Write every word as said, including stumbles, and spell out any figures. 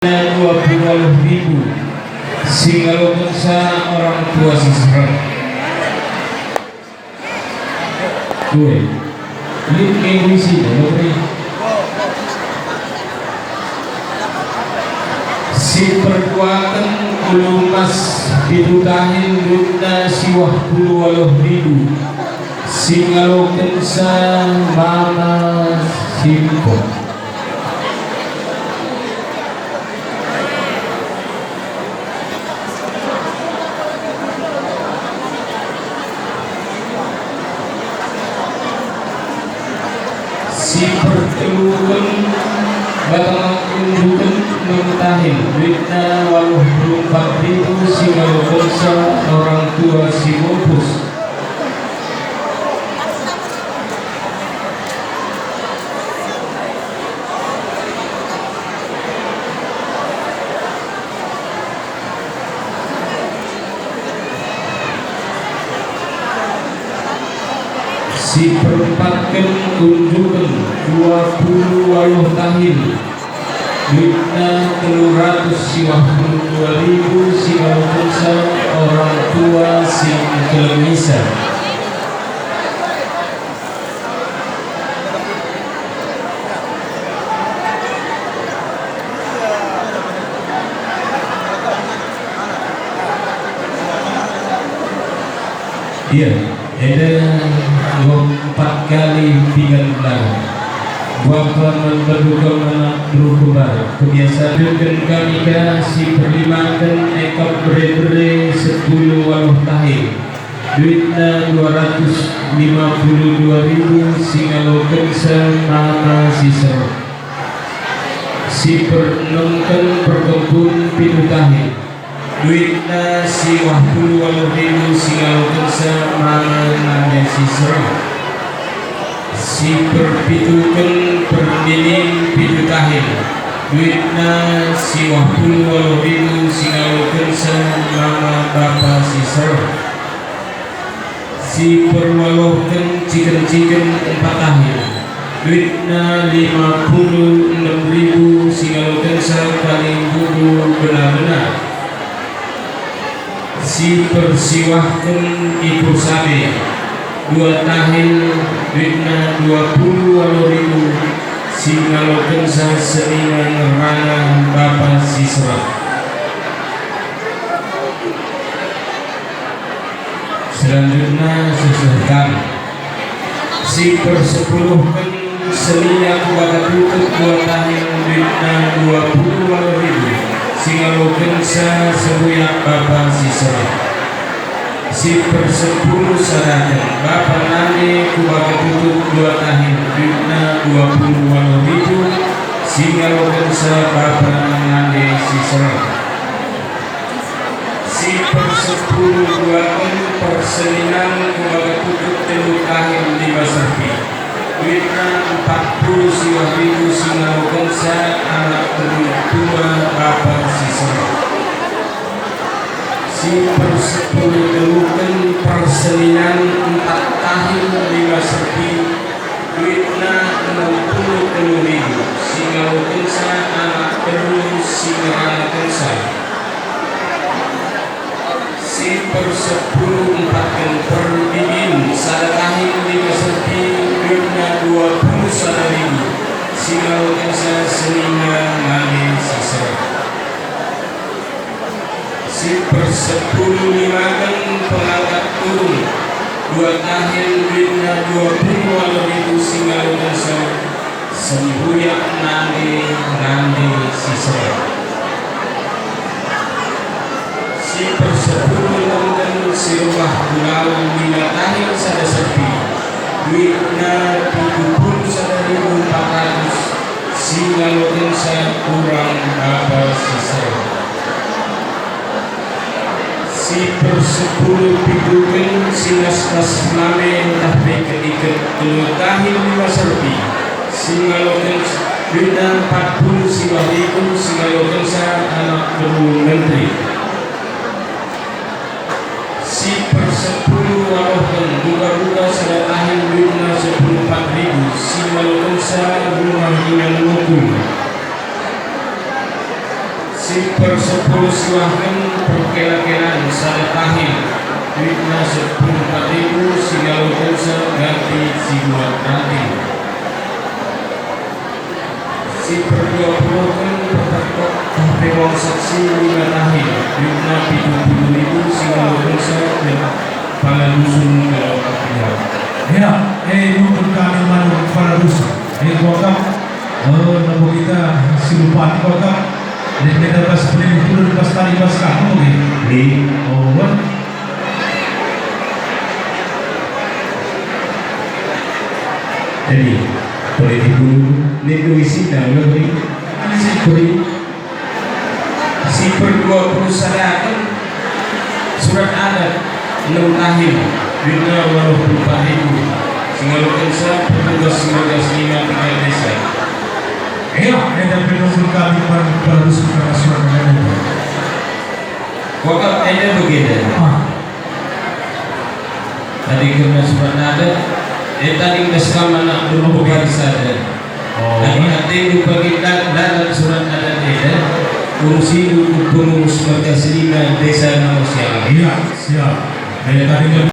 dua puluh waluh ribu, si ngalokenca orang tua si sereh. Due. Lit minggu isi, ya, Putri. Si perduaken ulu emas pitu tahin, duitna siwah puluh waluh ribu, si ngalokenca Mama Simpo. Si perteluken batang unjuken enem tahin, duitna waluh puluh empat ribu, si ngalokenca orang tua si mupus. Si perempatken unjuken dua puluh waluh tahin, duitna telu ratus siwah puluh dua ribu, si ngalokenca orang tua si engkeleng Misa. Iya, enda enggo empat kali pinggan belang. Bapa man bandu kemana beru kembar. Kebiasaan dengken kami ka si perlimaken ekap bere-bere sepuluh waluh tahin. Duitna dua ratus lima puluh dua ribu, si ngalokenca Mama si sereh. Si perenemken perkempun pitu tahin. Duitna siwah puluh waluh ribu, si ngalokenca Mama nande si sereh. Si perpituken perninin pitu tahin. Duitna siwah puluh waluh ribu, si ngalokenca Mama bapa si sereh. Si perwaluhken ciken-ciken empat tahin, duitna lima puluh enem ribu, si ngalokenca kalimbubu bena-bena. Si persiwahken ikur sabe, dua tahin, duitna dua puluh waluh ribu, si ngalokenca senina ngerana bapa si sereh. Selanjutna seh kam. Si persepuluhken senina kubaga tutuk dua tahin, duitna dua puluh waluh ribu, si ngalokenca sembuyak bapa si sereh. Si persepuluh sadaken bapa nande kubaga tutuk dua tahin, duitna dua puluh waluh ribu, si ngalokenca bapa nande si sereh. Si persepuluh duaken perseninan kubaga tutuk telu tahin lima serpi. Duitna empat puluh siwah ribu, si ngalokenca anak tertua bapa si sereh. Si persepuluh teluken perseninan empat tahin lima serpi. Duitna enem puluh telu ribu, si ngalokenca anak teru si ngeranakenca. Si persepuluh empatken perbibin sada tahin lima serpi, duitna dua puluh sada ribu, si ngalokenca senina nande si sereh. Si persepuluh limaken pengangkat turun, dua tahin duitna dua puluh waluh ribu, si ngalokenca sembuyak nande, nande si sereh. Si persepuluh limaken si rumah pulau, lima tahin sada serpi, duitna pitu puluh sada ribu empat ratus, si ngalokenca kurang bapa si sereh. Si persepuluh pituken si nas-nas mame ntah pe kediket telu tahin lima serpi, si ngaloken duitna empat puluh siwah ribu, si ngalokenca anak beru menteri. Si persepuluh waluhken buka-buka sada tahin duitna sepuluh empat ribu, si ngalokenca rumah ingan nukul. Si persepuluh siwahken perkela-kelan sada tahil, duitna sepuluh empat ribu, si ngalokenca ganti si buat ranting. Si perduapuluhken pertekok tah pe uang saksi lima tahil, duitna pitu puluh ribu, si ngalokenca pala dusun kalo kepiak. Ya, eh, nungkun kami manuk pala dusun. Eh, kuakap, eh, labo kita si lupa kuakap. Dia kita pas beli turun pas tali pas kamu, eh. Beli. Oh, wah. Jadi, politik dulu, nindu isina, ulang, Ri. Isi, Ri. Si perduapuluh sadaken surat adat, enem tahil, duitna waluh puluh empat ribu, si ngalokenca petugas si merga si lima tingkat desa. Ea, enda pe nungkun kami pan pala dusun kerna surat adat. Kuakap enda bagenda. Ah. Tadi kerna surat adat, eh, tadi engkas kam anak dulu bari sada. Oh. Adi atendu bagi da-, dalan surat adat enda, urus indu ku pengurus merga si lima desa Namo Sialang. Iya, siap. Eh, tadi engkas